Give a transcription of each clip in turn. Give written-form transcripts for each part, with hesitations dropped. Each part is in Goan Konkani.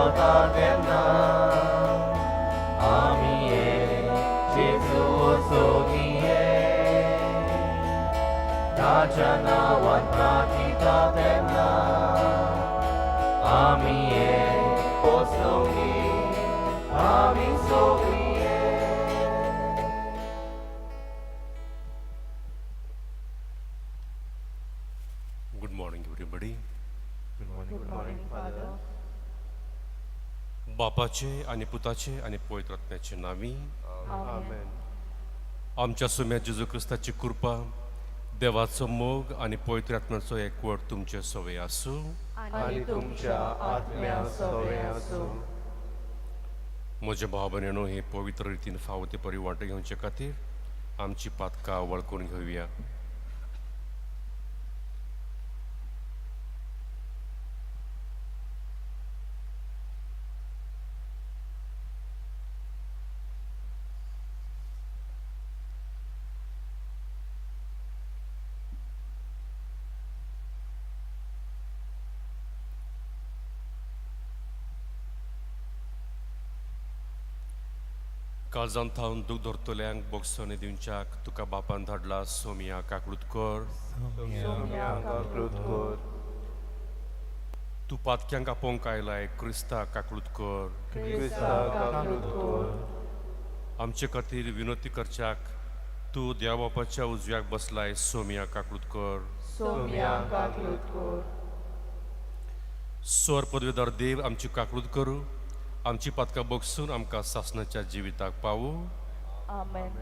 पावता तेन्ना आमी जेजू सोगिये ताच्या नांवान प्रार्थिता तेन्ना आमी सोगी आमी सोगिये. Good morning, everybody. Good morning. Good morning, Father. बापाचे आनी पुताचे आनी पवित्र आत्म्याचे नांवी. Amen. आमच्या सुम्या जेजू क्रिस्ताची कृपा, देवाचो मोग आनी पवित्र आत्म्याचो एकवट तुमचे सवय आसूं. आनी तुमच्या आत्म्या सवे आसूं. म्हज्या भाव भयणीनो, हे पवित्र रितीन फावो ते परी वांटो घेवचे खातीर आमची पातकां वळखून घेवया. काळजांत थावन दूख धरतल्यांक बोगसणे दिवच्याक तुका बापान धाडला, सोमिया काकळूत कर. सोम्या काकळूत कर. तूं पातक्यांक आपोवंक आयलाय, क्रिस्ता काकळूत कर. क्रिस्ता काकळूत कर. आमचे खातीर विनोती करच्याक तूं देवा बापाच्या उजव्याक बसलाय, सोमिया काकळूत कर. सोम्या काकळूत कर. स्वर पदवेदार देव आमची काकळूत करूं, आमची पातकां बगसून आमकां सासणाच्या जिविताक पावूं. आमेन.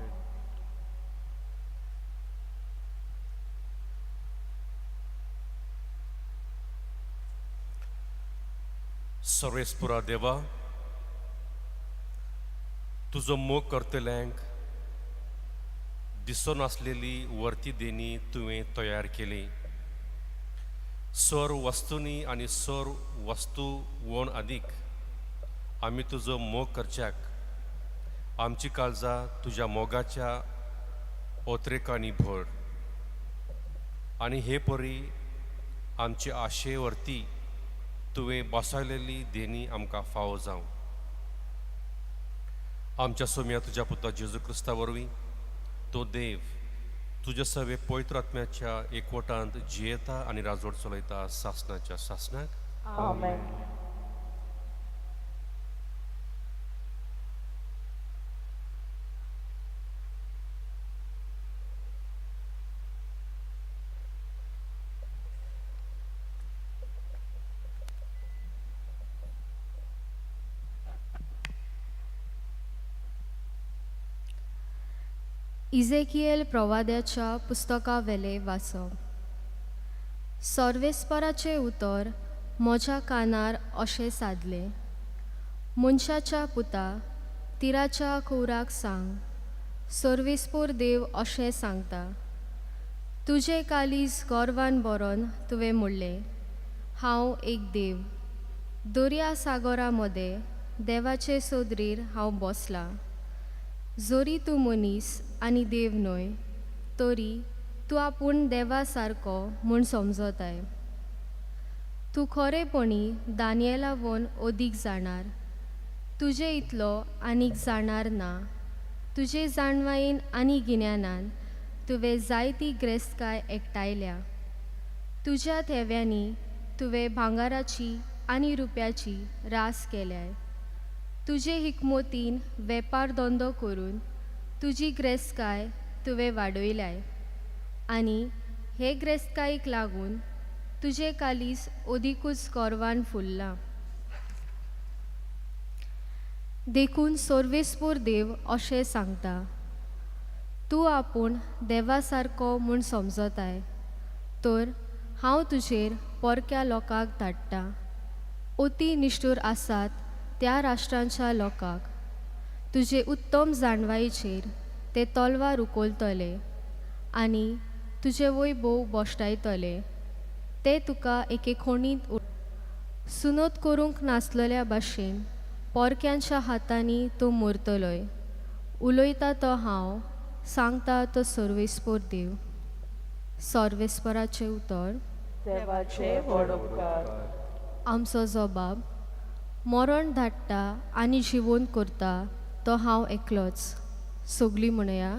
सर्वेस्पुरा देवा, तुजो मोग करतल्यांक दिसनासलेली वर्ती देणी तुवें तयार केली. सर वस्तूंनी आनी सर वस्तू वण आदीक आमी तुजो मोग करच्याक आमची काळजां तुज्या मोगाच्या ओत्रेकांनी भर आनी हे परी आमचे आशे वरती तुवें बसयलेली देणी आमकां फावो जावं. आमच्या सोम्या तुज्या पुता जेजू क्रिस्ता वरवीं, तो देव तुज्या सवे पवित्र आत्म्याच्या एकवटांत जियेता आनी राजवट चलयता सासणाच्या सासणाक. आमेन. इजेकिएल प्रवाद्याच्या पुस्तकावेलें वाचप. सर्वेस्पराचें उतर म्हज्या कानार अशें सादलें, मनशाच्या पुता, तिराच्या कुवराक सांग, सर्वेस्पोर देव अशें सांगता, तुजें कालीज गर्वान बरोवन तुवें म्हणलें, हांव एक देव, दर्या सागरा मदें देवाचे सोदरीर हांव बसलां. जरी तूं मनीस आनी देव न्हय, तरी तूं आपूण देवा सारको म्हूण समजताय. तूं खरेपणी दानियला वन अदीक जाणार, तुजे इतलो आनीक जाणार ना. तुजे जाणवायेन आनी गिन्यानान तुवें जायती ग्रेस्तकाय एकठांयल्या. तुज्या थेव्यांनी तुवें भांगराची आनी रुप्याची रास केल्याय. तुजे हिकमतीन वेपार धंदो करून तुजी ग्रेस्तकाय तुवें वाडयल्याय आनी हे ग्रेस्तकायेक लागून तुजें कालीज अदिकूच गर्वान फुल्लां. देखून सर्वेस्पोर देव अशें सांगता, तूं आपूण देवा सारको म्हूण समजताय, तर हांव तुजेर परक्या लोकांक धाडटा, अती निश्ठूर आसात त्या राष्ट्रांच्या लोकांक. तुजे उत्तम जाणवायेचेर ते तलवार उखलतले आनी तुजें वैभव बोश्टायतले. ते तुका एके खोणींत सुनोत करूंक नासलेल्या भाशेन पोरक्यांच्या हातांनी तूं मरतलोय. उलयता तो हांव, सांगता तो सर्वेस्पोर देव. सर्वेस्पराचें उतर. देवाचे व्हड उपकार. आमचो जबाब. मरण धाडटा आनी जिवोन करता तो हांव एकलोच. सगळीं म्हणया,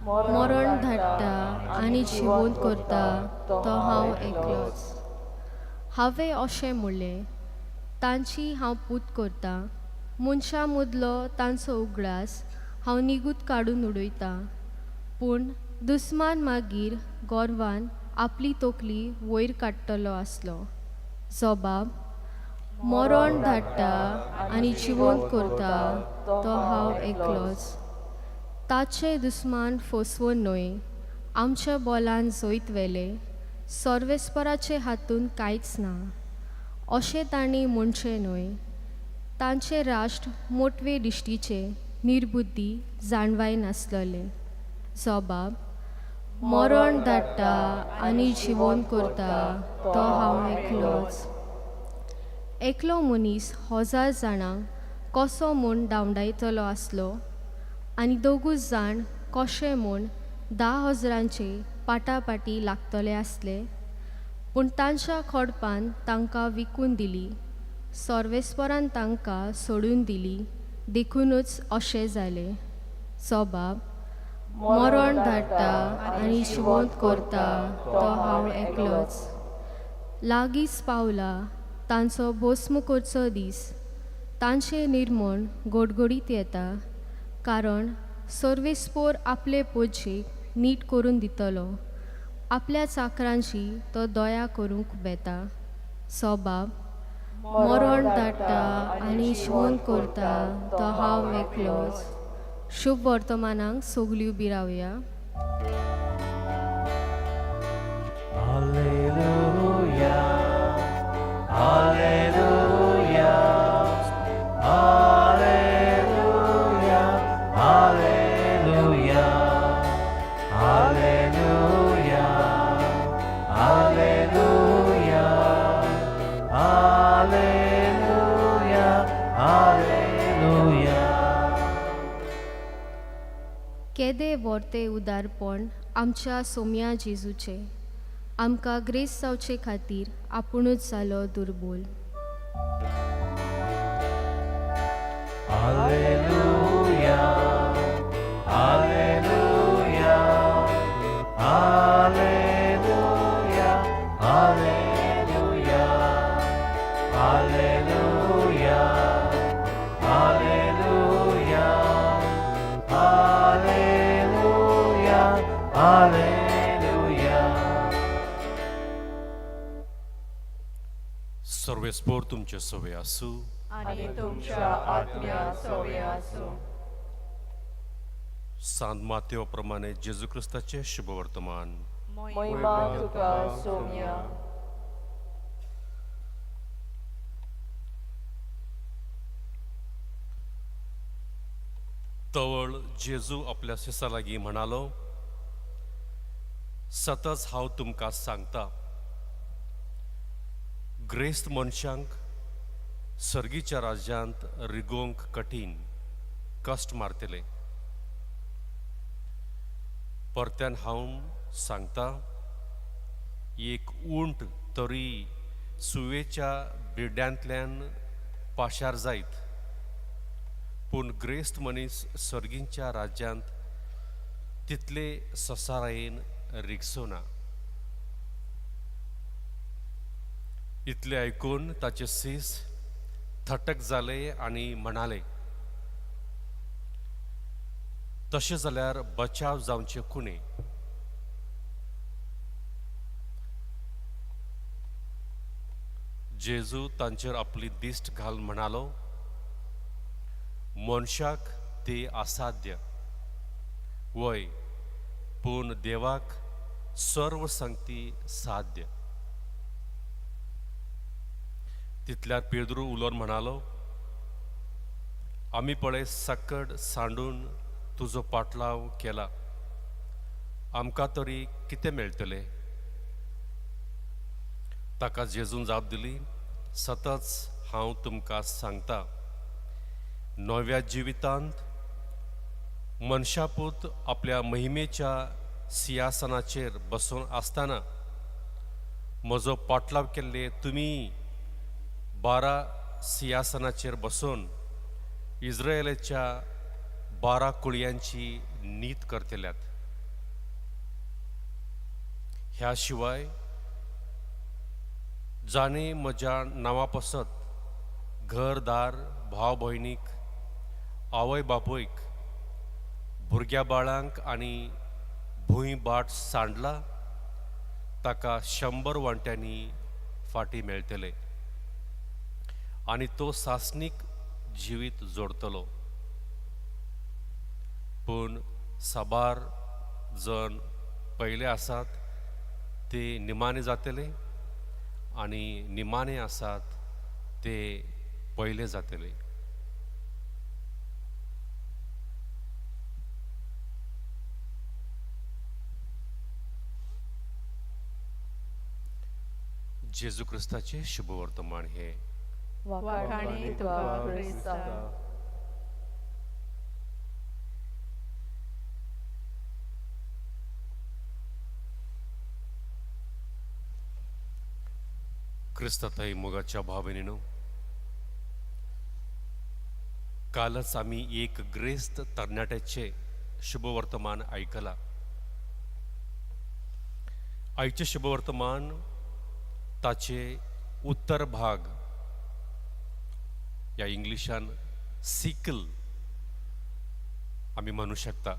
मरण धाडटा आनी जिवोन करता तो हांव एकलोच. हांवें अशें म्हणलें, तांची हांव पूत करतां, मनशां मदलो तांचो उगडास हांव निगूत काडून उडयतां. पूण दुस्मान मागीर गोरवान आपली तकली वयर काडटलो आसलो. जबाब, मरण धाडटा आनी जिवंत करता तो हांव एकलोच. ताचे दुस्मान फसवून न्हय आमच्या बोलान जैत व्हेलें, सर्वेस्पराचे हातून कांयच ना अशें तांणी म्हणचें न्हय. तांचें राष्ट्र मोटवे दिश्टीचें, निर्बुद्धी, जाणवाय नासलेलें. जबाब, मरण धाडटा आनी जिवंत करता तो हांव एकलोच. एकलो मनीस हजार जाणांक कसो म्हूण धांवडायतलो आसलो आनी दोगूच जाण कशें म्हूण 10,000 पाटापाटी लागतले आसले, पूण तांच्या खोडपान तांकां विकून दिली, सर्वेस्परान तांकां सोडून दिली, देखुनूच अशें जालें. जबाब, मरण धाडटा आनी जिवंत करता तो हांव एकलोच. लागींच पावला तांचो भस्म करचो दीस, तांचें निर्मण गोडगोडीत येता, कारण सर्वेस्पोर आपले पोजेक नीट करून दितलो, आपल्या चाकरांची तो दया करूंक वेता. सोबाब, मरण धाडटा आनी जिवंत करता तो हांव एकलोच. शुभ वर्तमानाक सगळीं उबी रावया. Alleluia, Alleluia, Alleluia, Alleluia, Alleluia, Alleluia, Alleluia, Alleluia. केदे वर्ते उदारपण आमच्या सोम्या जेजूचें, आमकां ग्रेस जावचे खातीर आपुणूच जालो दुर्बोल. Alleluia, Alleluia, Alleluia, Alleluia, Alleluia, Alleluia, Alleluia, Alleluia. सर्वेस्पोर तुमचे सवे आसूं आनी तुमच्या आत्म्या सवे आसूं. सांत मातेव प्रमाणे जेजू क्रिस्ताचें शुभवर्तमान. महिमा तुका सोम्या. तवळ जेजू आपल्या शिसा लागीं म्हणालो, सतच हांव तुमकां सांगता, ग्रेस्त मनशांक सर्गीच्या राज्यांत रिगोवंक कठीण कश्ट मारतले. परत्यान हांव सांगता, एक उंट तरी सुवेच्या बिड्यांतल्यान पाशार जायत, पूण ग्रेस्त मनीस सर्गींच्या राज्यांत तितले ससारायेन रिगचो ना. इतले आयकून ताचे सीस थटक जाले आनी म्हणाले, तशें जाल्यार बचाव जावचे कुणे? जेजू तांचेर आपली दिश्ट घाल म्हणालो, मनशाक ते असाध्य वय, पूण देवाक सर्व संगती साध्य. तितल्यार पेद्रू उलोवन म्हणालो, आमी पळय सकड सांडून तुजो पाटलाव केला, आमकां तरी कितें मेळटलें? ताका जेजून जाप दिली, सतच हांव तुमकां सांगता, नव्या जिवितांत मनशापूत आपल्या महिमेच्या सिंहासनाचेर बसून आसतना म्हजो पाटलाव केल्ले तुमी 12 सिंहासनाचेर बसून इस्रायलाच्या 12 कुळयांची नीत करतल्यात. ह्या शिवाय जाणे म्हज्या नांवा पसत घरदार, भाव भयणीक, आवय बापूयक, भुरग्या बाळांक आनी भूंय बाट सांडला ताका 100 वांट्यांनी फाटी मेळटले आनी तो सासणीक जिवीत जोडतलो. पूण साबार जण पयले आसात ते निमाणे जातले आनी निमाणे आसात ते पयले जातले. जेजू क्रिस्ताचे शुभवर्तमान हे. वाखाणी तुका क्रिस्ता. क्रिस्ताताई मोगाच्या भावनेनो, कालच आमी एक ग्रेस्त तरणाट्याचे शुभवर्तमान आयकला. आयचे शुभवर्तमान ताचे उत्तर भाग या इंग्लिशान सिकल आमी म्हणू शकता.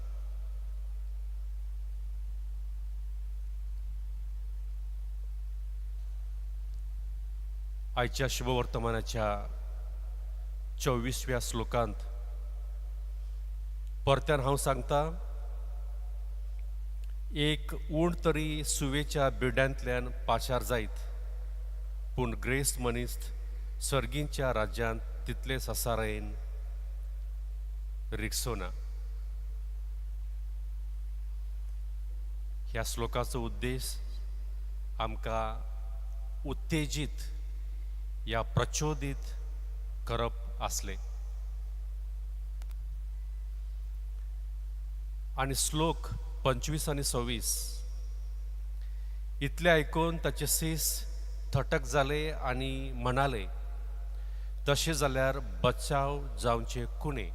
आयच्या शुभवर्तमानाच्या 24व्या श्लोकांत परत्यान हांव सांगता, एक उण तरी सुवेच्या बिड्यांतल्यान पाशार जायत, पूण ग्रेस्त मनीस सर्गींच्या राज्यांत तितले ससारायेन रिक्सो ना. ह्या श्लोकाचो उद्देश आमकां उत्तेजीत या प्रचोदीत करप आसले. आनी श्लोक 25 आनी 26 इतले आयकून ताचे सीस थटक जाले आनी म्हणाले, तशें जाल्यार बचाव जावचे कुणे.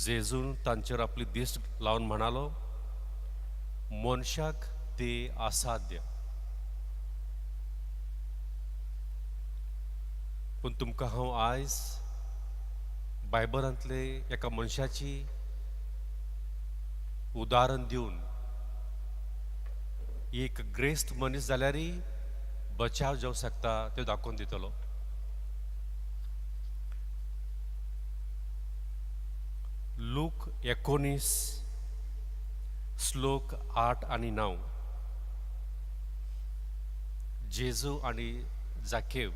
जेजून तांचेर आपली दिश्ट लावन म्हणालो, मनशाक ते असाध्य, पूण तुमकां हांव आयज बायबलांतले एका मनशाची उदाहरण दिवन एक ग्रेस्त मनीस जाल्यारय बचाव जावं शकता तें दाखोवन दितलो. लूक 19 श्लोक 8 आनी 9. जेजू आनी जाकेव.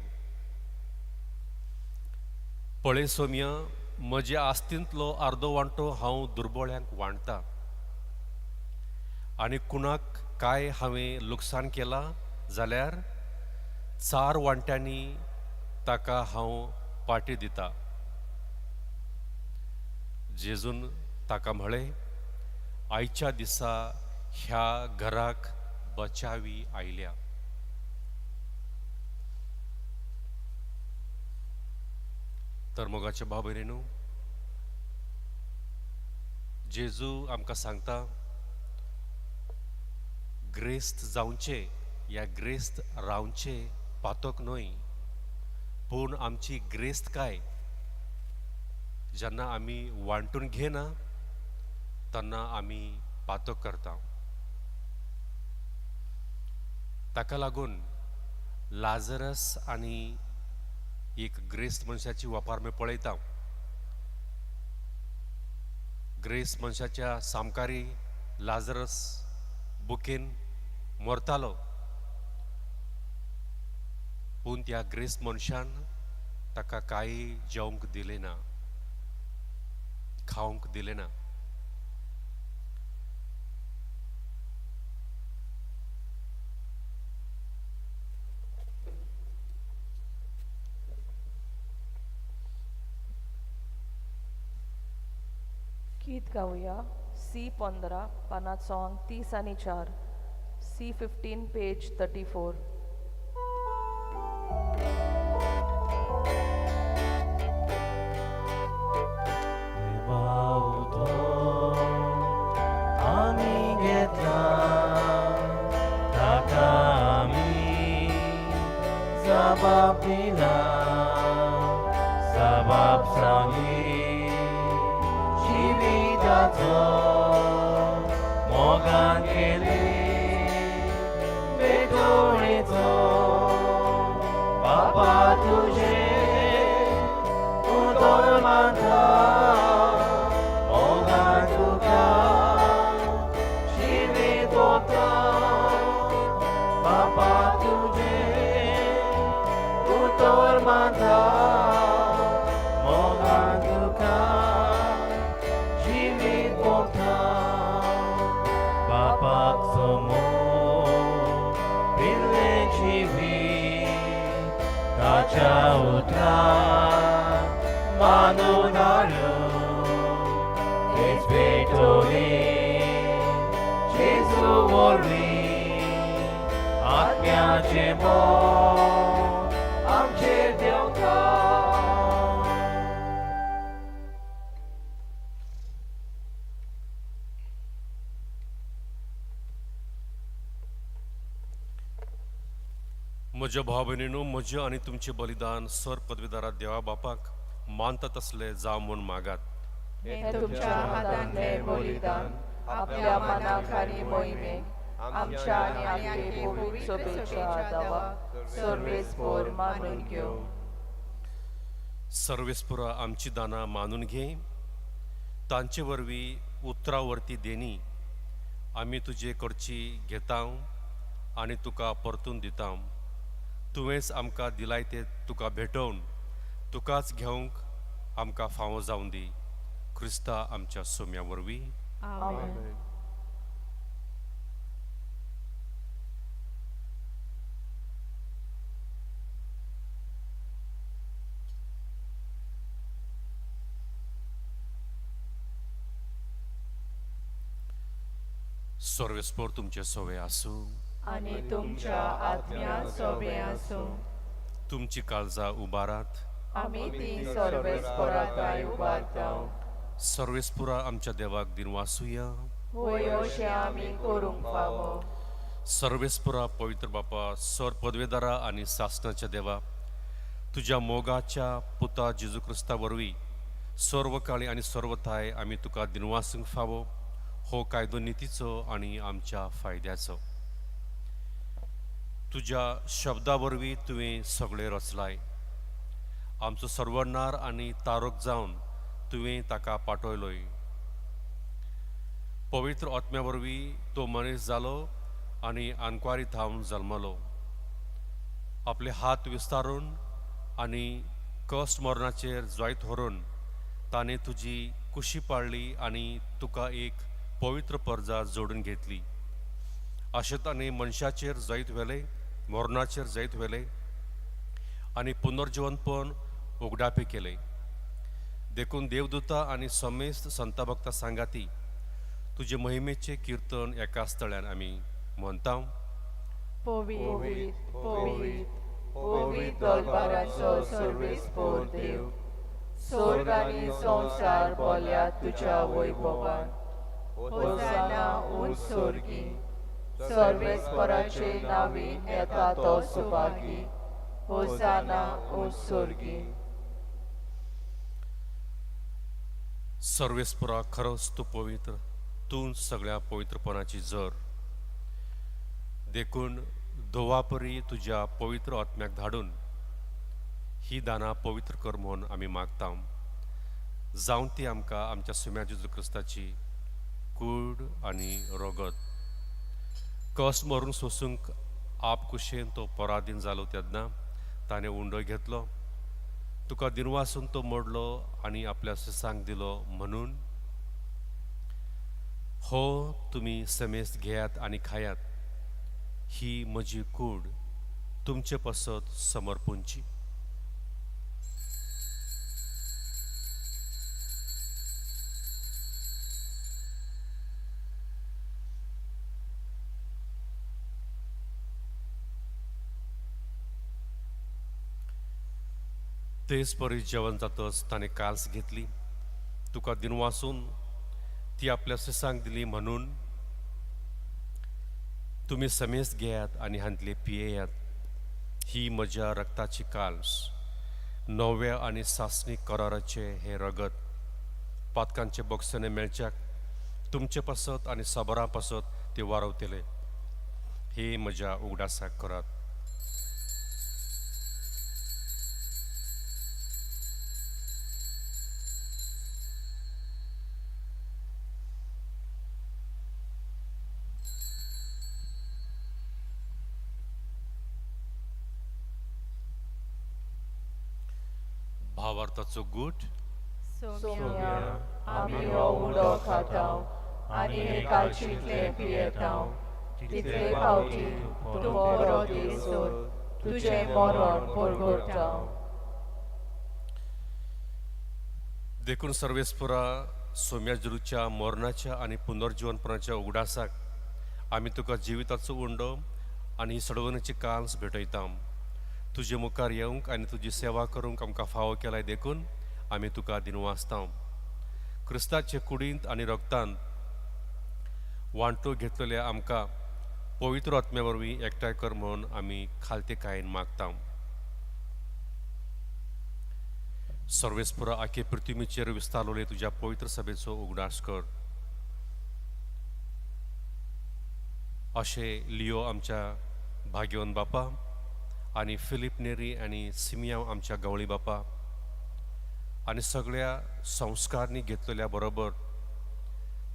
पळय सोम्या, म्हज्या आस्तींतलो अर्दो वांटो हांव दुर्बोळ्यांक वांटता आनी कुणाक काय हांवें लुकसाण केलां जाल्यार 4 वांट्यांनी ताका हांव पाटी दिता. जेजून ताका म्हळें, आयच्या दिसा ह्या घराक बचावी आयल्या. तर मोगाच्या भाव भयणींनो, जेजू आमकां सांगता, ग्रेस्त जावचे या ग्रेस्त रावचे पातक न्हय, पूण आमची ग्रेस्त काय जेन्ना आमी वांटून घेना तेन्ना आमी पातक करता. ताका लागून लाजरस आनी एक ग्रेस्त मनशाची वापर आमी पळयता. ग्रेस्त मनशाच्या सामकारी लाजरस बुकेन मरतालो, पूण त्या ग्रेस्त मनशान ताका कांय जेवंक दिलें ना, खावंक दिलें ना. गीत गाऊया सी 15 पाना सॉंग 30 आणि 4, सी 15 पेज 34. देवा उदक आमी घेतला ताका आमी जबाब दिला जबाब सांगी जिविताचो मोगान केली बेटोणेचो बापा तुजे उदर मानता मोगान तुका जिवीत वता बापा तुजे उतर मानता मोगान तुका जिवीत वता बापाक समोर पिल्लें जिवीत ताच्या उतराक मानून हाडून तेच पेटोली जेजू वरवीं आत्म्याचें मोग आमचेर देंवता. म्हज्या भाव भयणीनो, म्हजें आनी तुमचें बलिदान सर पदवीदारा देवा बापाक मानता तसलें जावं म्हूण मागात. हें तुमच्या हातांतलें बलिदान आपल्या मनाक आनी मोहिमेक आमच्या आनी आमचे पवित्र सभेच्या दावा सर्वेस्पोर मानून घेवं. सर्वेस्पुरा आमची दानां मानून घे, तांचे वरवीं उतरां वरती देणी आमी तुजे कडची घेता आनी तुका परतून दिता. तुवेंच आमकां दिलाय ते तुका भेटोवन तुकाच घेवंक आमकां फावो जावन दी, क्रिस्ता आमच्या सोम्या वरवीं. आमेन. सर्वेस्पोर तुमचे सोवे आसूं. आनी तुमच्या आत्म्या सोबे आसूं. तुमची काळजां उबारात. आमी ती सर्वेस्पोराक उबारता. सर्वेस्पुरा आमच्या देवाक दिनवासुया. होय, अशें आमी करूंक फावो. सर्वेस्पुरा पवित्र बापा, सर पदवेदारा आनी सासणाच्या देवा, तुज्या मोगाच्या पुता जेजू क्रिस्ता वरवीं सर्व काळी आनी सर्व थाय आमी तुका दिनवासूंक फावो. हो कायदो नितीचो आनी आमच्या फायद्याचो. तुज्या शब्दा वरवीं तुवें सगळें रचलाय. आमचो सर्वनार आनी तारक जावन तुवें ताका पाठयलोय. पवित्र आत्म्या वरवीं तो मनीस जालो आनी आंकवारी थावन जल्मलो. आपले हात विस्तारून आनी कश्ट मरणाचेर जैत व्हरून ताणें तुजी कुशी पाळ्ळी आनी तुका एक पवित्र परजा जोडून घेतली. अशें ताणें मनशाचेर जैत व्हेलें, मरणाचेर जैत व्हेलें आनी पुनर्जिवनपण उगडापे केलें. देखून देवदूता आनी समेस्त संता भक्ता सांगाती तुजे मोहिमेचें किर्तन एका स्थळ्यान आमी म्हणटा. पवित्र, पवित्र, पवित्र दरबाराचो सर्वेस्पोर देव, स्वर्ग आनी संवसार बोल्या तुज्या वैभवान. होसाना उंच स्वर्गी. सर्वेस्पराचे नांवी येता तो सुभागी. होसाना उंच स्वर्गी. सर्वेस्पुरा, खरोच तूं पवित्र, तूं सगळ्या पवित्रपणाची जर. देखून धोवापरी तुज्या पवित्र आत्म्याक धाडून ही दानां पवित्र कर म्हूण आमी मागता. जावं ती आमकां आमच्या सुम्या जेजू क्रिस्ताची कूड आनी रगत. कस मरून सोसूंक आप कुशेन तो पराधीन जालो तेन्ना ताणें उंडो घेतलो, तुका दिनवासून तो मोडलो आनी आपल्या शिसांक दिलो म्हणून, हो तुमी समेस्त घेयात आनी खायात, ही म्हजी कूड तुमचे पासत समर्पूंची. तेच परी जेवण जातच ताणें काल्स घेतली, तुका दिनवासून ती आपल्या सिसांक दिली म्हणून तुमी समेस्त घेयात आनी हांतले पियेयात. ही म्हज्या रक्ताची काल्स, नव्या आनी सासणी कराराचें हें रगत पातकांचे बोगसणे मेळच्याक तुमचे पासत आनी सबरां पासत ते वारवतले. हे म्हज्या उगडासाक करात. भावार्थाचो गूट. सोम्या, आमी हो उडो खाताव आनी हे कालचींतलें पियेताव, तितले फावटी तूं बरो दिसोर तुजें मरण परगटताव. देखून सर्वेस्पुरा सोम्या जेरूच्या मरणाच्या आनी पुनर्जिवनपणाच्या उगडासाक आमी तुका जिविताचो उंडो आनी ही सडवणीची काल्स भेटयता. तुजे मुखार येवंक आनी तुजी सेवा करूंक आमकां फावो केलाय देखून आमी तुका दिनवासता. क्रिस्ताचे कुडींत आनी रक्तांत वांटो घेतलेल्या आमकां पवित्र आत्म्या वरवीं एकठांय कर म्हणून आमी खालतेकायेन मागता. सर्वेस्पुरा आखे पृथ्वीचेर विस्तारलेले तुज्या पवित्र सभेचो उगडास कर. अशें लियो आमच्या भाग्यवन बापा आनी फिलीप नेरी आनी सिमियांव आमच्या गवळी बापा आनी सगळ्या संस्कारनी घेतलेल्या बरोबर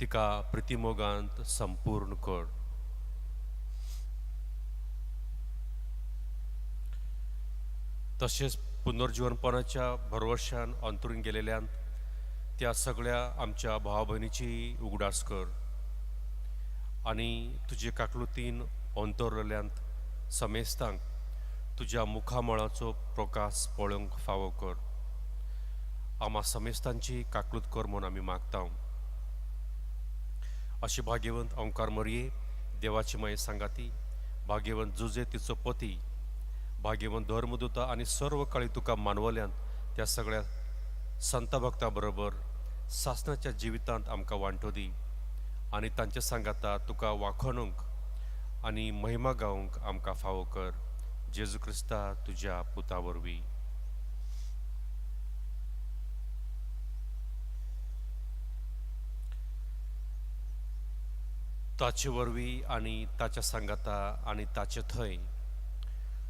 तिका प्रितीमोगांत संपूर्ण कर. तशेंच पुनर्जिवनपणाच्या भरवशान अंतरून गेलेल्यान त्या सगळ्या आमच्या भाव भयणीची उगडास कर आनी तुजे काकलुतीन अंतरलेल्यांत समेस्तांक तुज्या मुखामळाचो प्रकाश पळोवंक फावो कर. आमा समेस्तांची काकलूत कर म्हूण आमी मागता. अशें भाग्यवंत ओंकार मरये देवाची माये सांगाती, भाग्यवंत जुजे तिचो पती, भाग्यवंत धर्मदूता आनी सर्व काळी तुका मानवल्यांत त्या सगळ्या संता भक्ता बरोबर सासणाच्या जिवितांत आमकां वांटो दी आनी तांच्या सांगाता तुका वाखोणूंक आनी महिमा गावंक आमकां फावो कर. जेजू क्रिस्ता तुज्या पुता वरवीं. ताचे वरवीं आनी ताच्या सांगाता आनी ताचे थंय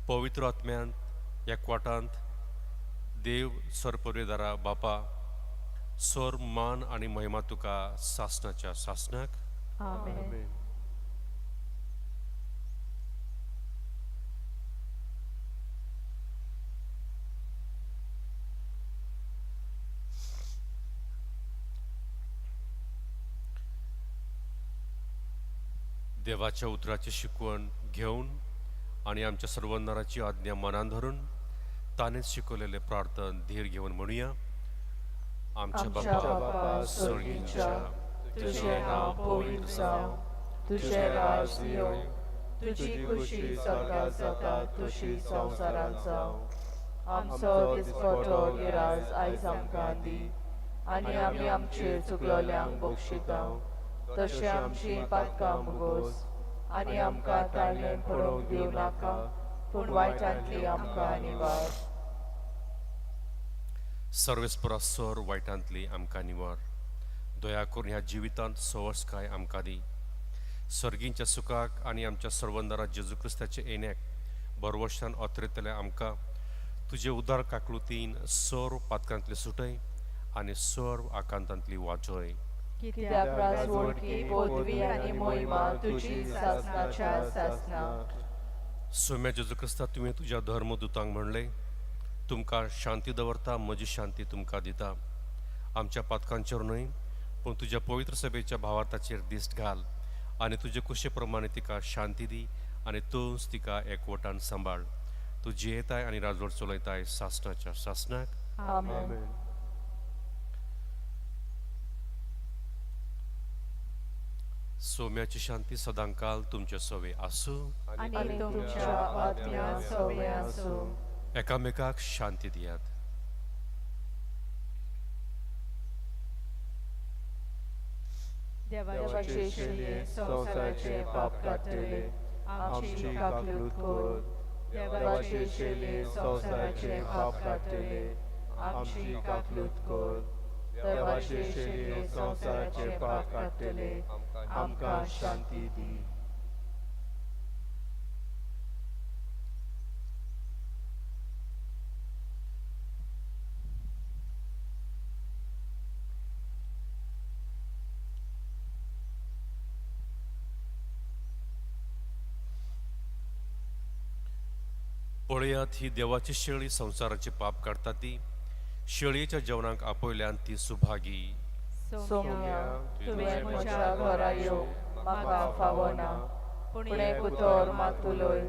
पवित्र आत्म्यांत एकवाटांत देव सरपरेदारा बापा सर मान आनी महिमा तुका सासणाच्या सासणाक. आमेन. देवाच्या उतराची शिकवण घेवन आनी आमच्या सर्वंदराची आज्ञा मनान धरून ताणेच शिकवलेले प्रार्थन धीर घेवन म्हणुया. आमच्या आमच्या बापा स्वर्गीच्या, तुजें नांव पवित्र जावं, तुजें राज येवं, तुजी खुशी स्वर्गात जाता तशी संवसारांत जावं. आमचो दिसपटो गिराज आयज आमकां दी आनी आमी आमचेर चुकलोल्यांक बक्षिता तशें आमची पातकां मुगोस आनी आमकां ताळणेन पडोवंक दिवं नाका, पूण वायटांतली आमकां निवार. सर्वेस्परा सर वायटांतली आमकां निवार. दया करून ह्या जिवितांत सवसकाय आमकां दी. सर्गींच्या सुखाक आनी आमच्या सर्वंदरा जेजू क्रिस्ताच्या येण्याक बरवशान अतरेतले आमकां तुजे उदार काकलुतीन सर्व पातकांतली सुटय आनी सर्व आकांतांतली वाचय. कित्याक राजवडकी पदवी आनी मोहिमा तुजी सासणाच्या सासणा. सोम्या जेजू क्रिस्ता, तुवें तुज्या धर्मदूतांक म्हणलें, तुमकां शांती दवरता, म्हजी शांती तुमकां दिता. आमच्या पातकांचेर न्हय पूण तुज्या पवित्र सभेच्या भावार्थाचेर दिश्ट घाल आनी तुजे कुशे प्रमाणे तिका शांती दी आनी तूंच तिका एकवटान सांबाळ. तूं जियेताय आनी राजवट चलयताय सासणाच्या सासणाक. आमेन. सोम्याची शांती सदांकाल तुमचे सवे आसूं आनी तुमच्या आत्म्या सवे आसूं. एकामेकाक शांती दियात. देवाचे शेणये संवसाराचे पाप काडटले, आमची काकलूत कर. देवाचे शेणये संवसाराचे पाप काडटले, आमची काकलूत कर. देवाचे शेणये संवसाराचे पाप काडटले, आमकां शांती दी. पळयात ही देवाची शेळी संवसाराचे पाप काडटा ती शेळयेच्या जेवणाक आपयल्यान ती सुभागी. सोम्या, तुवें म्हज्या घरा येवंक म्हाका फावना, पूण एक उतर मात उलय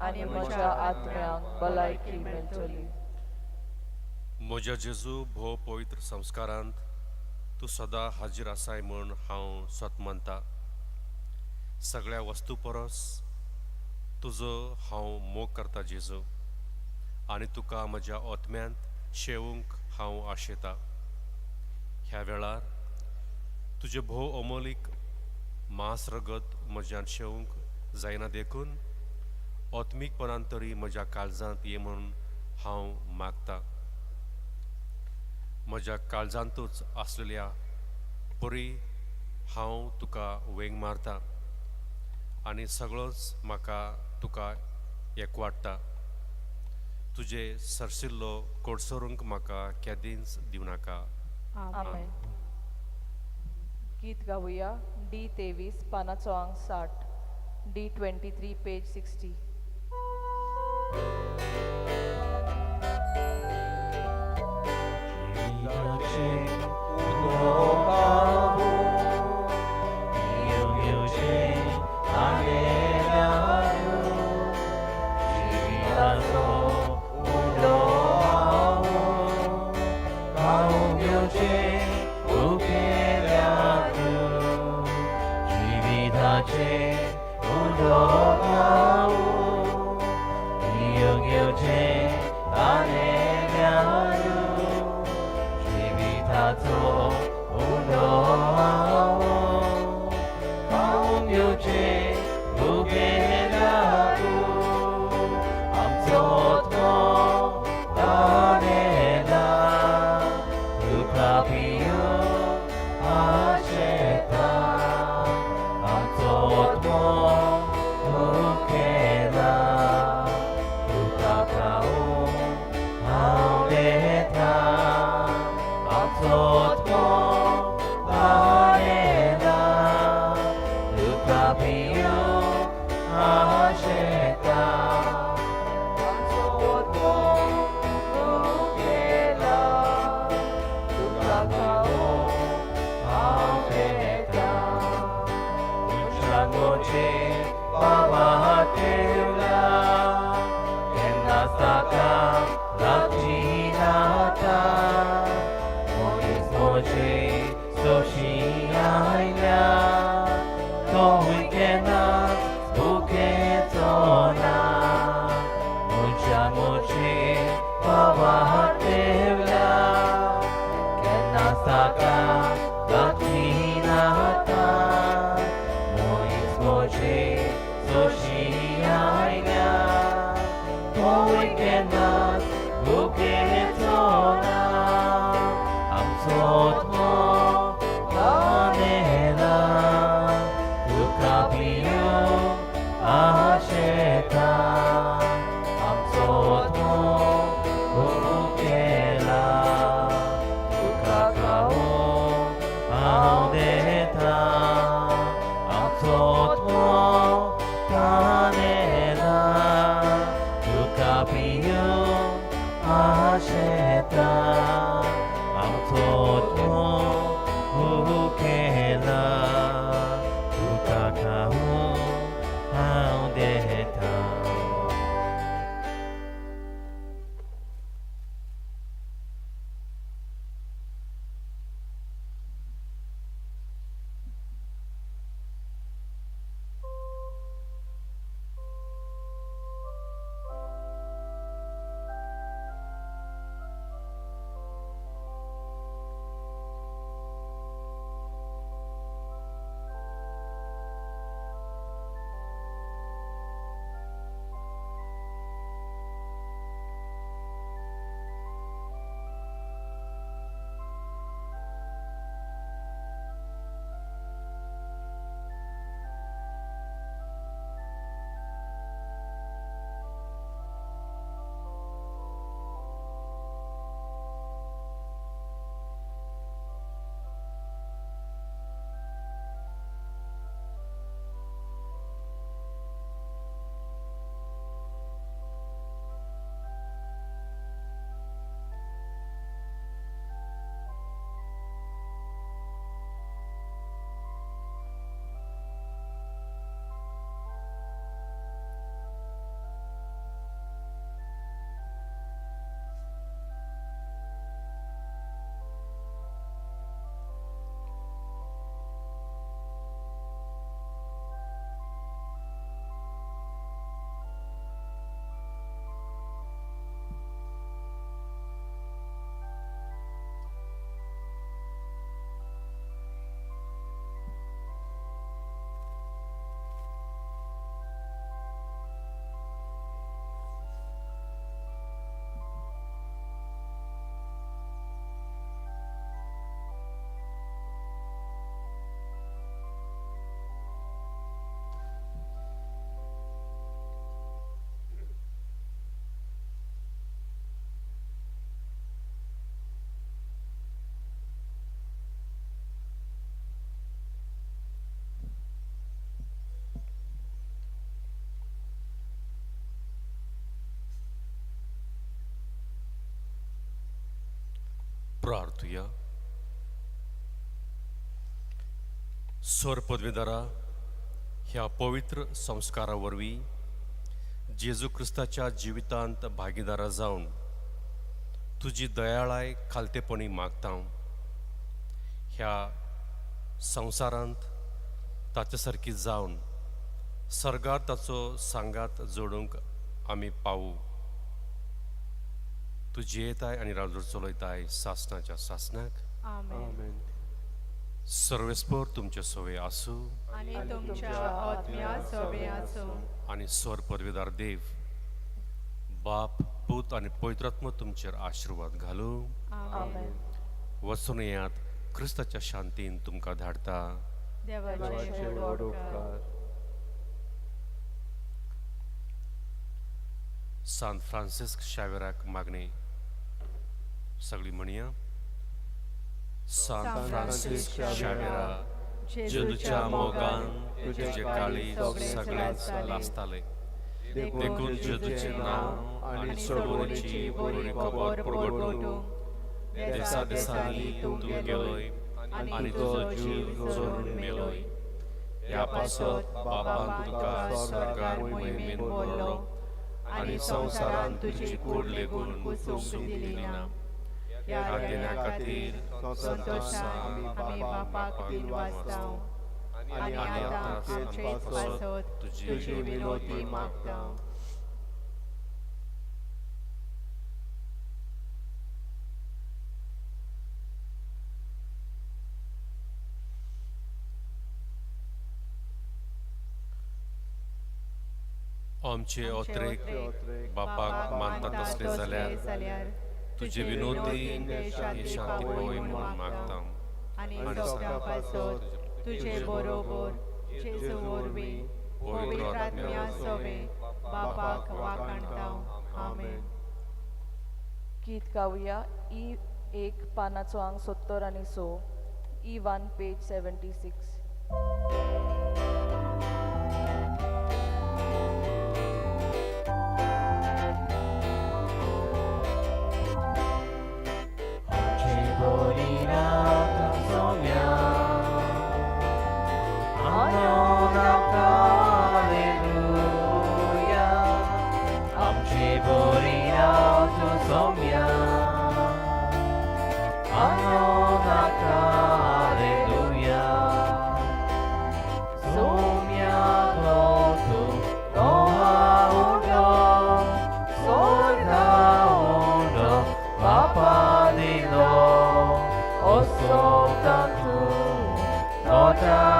आनी म्हज्या आत्म्याक भलायकी मेळटली. म्हज्या जेजू भोव पवित्र संस्कारांत तूं सदां हाजीर आसाय म्हूण हांव सत मानता. सगळ्या वस्तू परस तुजो हांव मोग करता जेजू, आनी तुका म्हज्या ओतम्यांत शेवूंक हांव आशेता. ह्या वेळार तुजें भोव अमोलीक मांस रगत म्हज्यान शेवूंक जायना देखून ओत्मीकपणान तरी म्हज्या काळजांत ये म्हूण हांव मागता. म्हज्या काळजांतूच आसलेल्या परी हांव तुका वेंग मारता आनी सगळोच म्हाका तुका एकवाडटा. तुजे सरशिल्लो कोडसरूंक म्हाका केदींच दिवं नाका. आमेन. गीत गावया डी 23 पानाचो आंक 60, डी 23 पेज 60. प्रार्थुया. सोर पदवीदारा, ह्या पवित्र संस्कारा वरवीं जेजू क्रिस्ताच्या जिवितांत भागीदारा जावन तुजी दयाळाय खालतेपणी मागता. ह्या संवसारांत ताचे सारकी जावन सर्गार ताचो सांगात जोडूंक आमी पावू. तूं जियेताय आनी राजूर चलयताय सासणाच्या सासणाक. आमेन. आमेन. सर्वेस्पोर तुमचे सवे आसूं आनी तुमच्या आत्म्या सोबे आसूं. आनी स्वर पदवीदार देव बाप, पूत आनी पवित्रात्म तुमचेर आशिर्वाद घालूं. आमेन. वचून येयात, क्रिस्ताच्या शांतीन तुमकां धाडटा. देवाचे देवाचे व्हड व्हड उपकार. उपकार. सान फ्रांसिस्क शावेराक मागणी सगळी म्हणया. सान फ्रांसिस्क शावेरा, जेजूच्या मोगान तुजें काळीज सगळेंच लासतालें, देखून जेजूचें नांव आनी सोडवणेची बरी खबर प्रगटूंक देसा देसांनी तूं गेलोय आनी तुजो जीव जोडून मेलोय. ह्या पासत बापान तुका स्वर्गार मोहिमेन भरलो आनी संवसारान तुजी कूड लेगून कुसूंक दिली ना. ह्या देण्या खातीर संतोशान आमी बापाक दिनवासतांव आनी आतां तुमचेच पासत तुजी विनवती मागतांव. आमचे ओत्रेक ओत्रेक बापाक मानता तसले जाल्यार तुजे विनोदीन हे शांती पळय म्हूण मागता. आनी सगळ्यां पासत तुजे बरोबर जेजू वरवीं पवित्र आत्म्या सोबे बापाक वाखाणतांव. आमेन. गीत गावया ई 1 पानाचो आंक 76, E 1 page 76. Papa